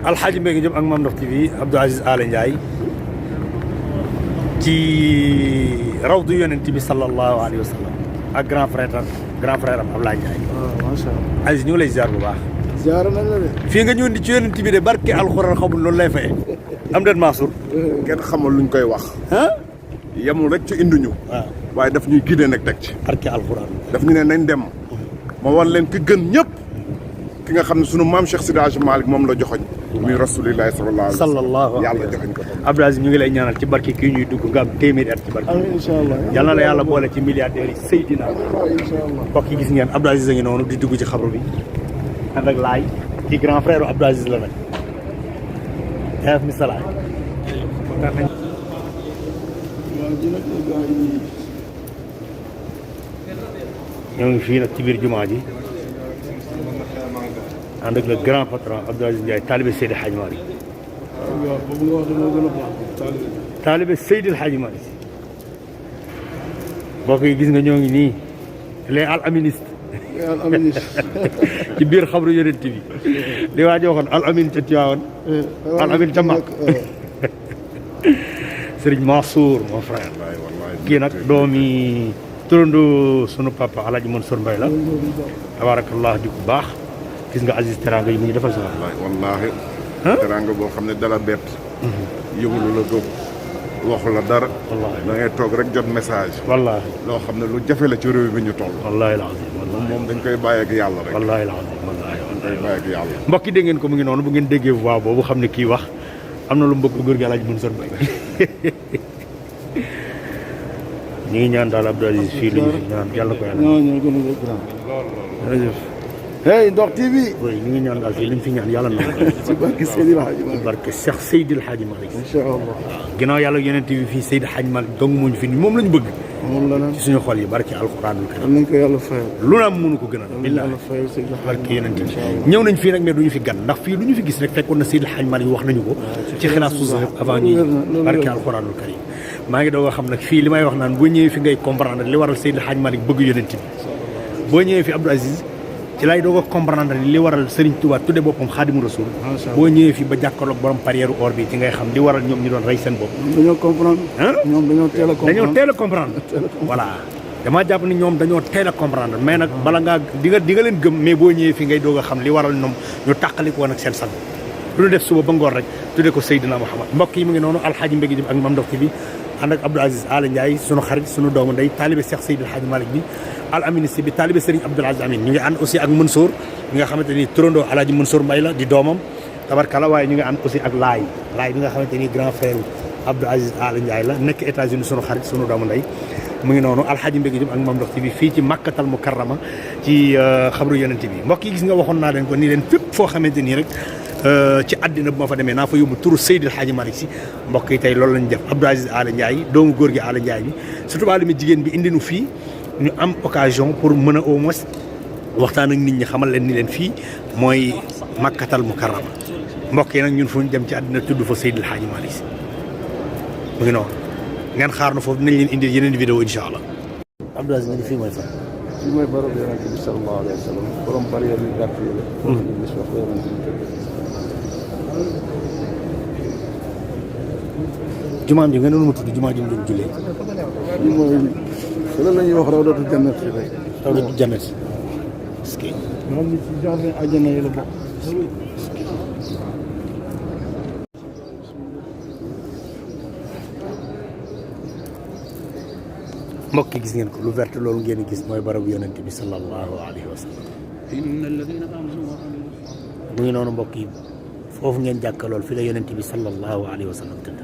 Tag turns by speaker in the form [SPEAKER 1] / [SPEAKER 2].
[SPEAKER 1] Alxaaji Mbengue Diop ak Mame Ndokh TV Abdou Aziz Aly Ndiaye ci rawdu yonent bi sallallahu alayhi wa sallam ak grand frère am Ablaye Ndiaye.
[SPEAKER 2] waaw macha allah.
[SPEAKER 1] Aziz ñu ngi lay ziar bu baax.
[SPEAKER 2] ziar nañ la de.
[SPEAKER 1] fii nga ñëwoon di ci yonent bi de barke alxuraan xamul loolu lay fayee. am den Mansour.
[SPEAKER 3] kenn xamul luñ koy wax.
[SPEAKER 1] ah.
[SPEAKER 3] yemul rek ci induñu.
[SPEAKER 1] waaw
[SPEAKER 3] waaye daf ñuy guider nag teg ci.
[SPEAKER 1] barke alxuraan.
[SPEAKER 3] daf ñu ne nañ dem. ma wan leen ki gën ñëpp. ki nga xam ne sunu maam Cheikh Sidi Hadji Malick moom la joxoñ muy rasulillahi sallallahu alayhi yàlla joxoñ ko tam.
[SPEAKER 1] Abdou Aziz ñu ngi lay ñaanal ci barke kii ñuy dugg nga am téeméeri at ci barke.
[SPEAKER 2] amiin incha allah.
[SPEAKER 1] yal na la yàlla boole ci milliardaires yi Seydina.
[SPEAKER 2] incha allah.
[SPEAKER 1] mbokk yi gis ngeen Abdou Aziz a ngi noonu di dugg ci xabru bi ànd ak laay ci grand frère Abdou Aziz la nag. yaa mi salaay. ñoo ngi fii nag ci biir jumaa ji ànd ak le grand patron Abdou Aziz Ndiaye taalibe Seydi Hadji Malick.
[SPEAKER 2] waaw boobu nga wax dama gën a baax.
[SPEAKER 1] taalibe Seydi Hadji Malick. mbokk yi gis nga ñoo ngi nii les al aministes.
[SPEAKER 2] al aministe.
[SPEAKER 1] ci biir xabru yonent bi li waa ji waxoon al amin ca Tiwaawan al amin ca Makk. Serigne Mansour mon frère. kii nag doomi turandoo sunu papa Alaaji Mansour Mbaye la. tabarakallah di ku baax. gis nga Aziz teranga yi mu ngi defal sa
[SPEAKER 3] wallaahi teranga boo xam ne dala bett. yëgulu la góob waxu la dara.
[SPEAKER 1] wallaahi
[SPEAKER 3] da ngay toog rek jot message.
[SPEAKER 1] wallaahi
[SPEAKER 3] loo xam ne lu jafe la ci réew bi ñu toll.
[SPEAKER 1] wallaahi alazim
[SPEAKER 3] moom dañ koy bàyyi ak yàlla rek.
[SPEAKER 1] wallaahi alazim wallaahi
[SPEAKER 3] dañ koy bàyyi ak yàlla.
[SPEAKER 1] mbokk yi dégg ngeen ko mu ngi noonu bu ngeen déggee voix boobu xam ne kii wax am na lu mbokk góor gi Alaaji Mansour Mbaye. ñu ngi ñaan daal Abdou Aziz fii lu ñu fi ñaan yàlla ko yàlla.
[SPEAKER 2] non ñoo gën a grand.
[SPEAKER 1] jërëjëf.
[SPEAKER 2] hey Ndokh TV.
[SPEAKER 1] oui ñu ngi ñaan daal fii lu ñu fi ñaan yàlla na ko.
[SPEAKER 2] ci barke Seydil Hadji
[SPEAKER 1] ci
[SPEAKER 2] Malick.
[SPEAKER 1] barke Cheikh Seydil Hadji Malick.
[SPEAKER 2] incha allah.
[SPEAKER 1] ginnaaw yàlla yonent bi fii Seydi Hadji Malick dong moo ñu fi nii moom lañu bëgg.
[SPEAKER 2] moom la naan.
[SPEAKER 1] ci suñu xol yi barke alxuraanul karim.
[SPEAKER 2] am nañ ko yàlla fayal.
[SPEAKER 1] lu na am mënu ko gënal.
[SPEAKER 2] am nañ
[SPEAKER 1] billaahi
[SPEAKER 2] yàlla fayal Seydil Hadji
[SPEAKER 1] barke yonent bi
[SPEAKER 2] incha allah.
[SPEAKER 1] ñëw nañ fii nag mais duñu fi gan ndax fii lu ñu fi gis rek fekkoon na Seydi Hadji Malick wax nañu ko. ci xilaas su avant ñuy barke alxuraanul karim. maa ngi doog a xam nag fii li may wax naan boo ñëwee fi ngay comprendre li waral Seydi Hadji Malick bëgg yonent bi boo ñëwee fi Abdou Aziz ci lay doog a comprendre li waral Serigne Touba tudde boppam Xaadimu Rasuul boo ñëwee fi ba jàkkaarloog borom parière or bi ci ngay xam li waral ñoom ñu doon rey seen bopp.
[SPEAKER 2] dañoo comprendre. ñoom dañoo teel a comprendre.
[SPEAKER 1] dañoo teel a comprendre. voilà damaa jàpp ni ñoom dañoo teel a comprendre mais nag bala ngaa di nga leen gëm mais boo ñëwee fi ngay doog a xam li waral ñoom ñu tàqalikoo nag seen sang lu ñu def suba ba ngoon rek tudde ko Seydina Muhammad mbokk yi mu ngi noonu Alxaaji Mbengue Diop ak Mame Ndokh TV ànd ak Abdou Aziz Aly Ndiaye sunu xarit sunu doomu ndey taalibe Cheikh Seydil Hadji Malick bi al aministe bi taalibe Serigne Abdoul Aziz Amin ñu ngi ànd aussi ak Mansour ñi nga xamante ni turandoo Alaaji Mansour Mbaye la di doomam tabarkala waaye ñu ngi ànd aussi ak laay bi nga xamante ni grand frère Abdou Aziz Aly Ndiaye la nekk États-Unis sunu xarit sunu doomu ndey mu ngi noonu Alxaaji Mbengue Diop ak Mame Ndokh TV fii ci Makkatal Mukarrama ci xabru yonent bi mbokk yi gis nga waxoon naa leen ko nii leen fépp foo xamante nii rek ci àddina bu ma fa demee naa fa yóbbu turu Seydil Hadji Malick si mbokk yi tey loolu lañ def Abdou Aziz Aly Ndiaye doomu góor gi Aly Ndiaye bi surtout wàllu mi jigéen bi indi nu fii ñu am occasion pour mën a au moins waxtaan ak nit ñi xamal leen ni leen fii mooy Makkatal Mukarrama mbokk yi nag ñun fu ñu dem ci àddina tudd fa Seydil Hadji Malick si mu ngi noonu ngeen xaar na foofu dinañ leen indi yeneen vidéo incha allah. Abdou Aziz nga ni fii mooy fan.
[SPEAKER 2] fii mooy barab yonent bi sallallahu alayhi wa sallam borom barrière yu gàtt yi la.
[SPEAKER 1] jumaam ji nga noonu ma tudd jumaa ji mu doon jullee.
[SPEAKER 2] fii mooy fële la ñuy wax rawdatu jannat yi rek.
[SPEAKER 1] rawdatu jannat est-ce que.
[SPEAKER 2] nga xam ne ci jardin àjjana yi la bokk.
[SPEAKER 1] mbokk yi gis ngeen ko lu vert loolu ngeen gis mooy barabu yonent bi sallallahu alayhi wa sallam. mu ngi noonu mbokk yi foofu ngeen jàkkalool fi la yonent bi sallallahu alayhi wa sallam tëdd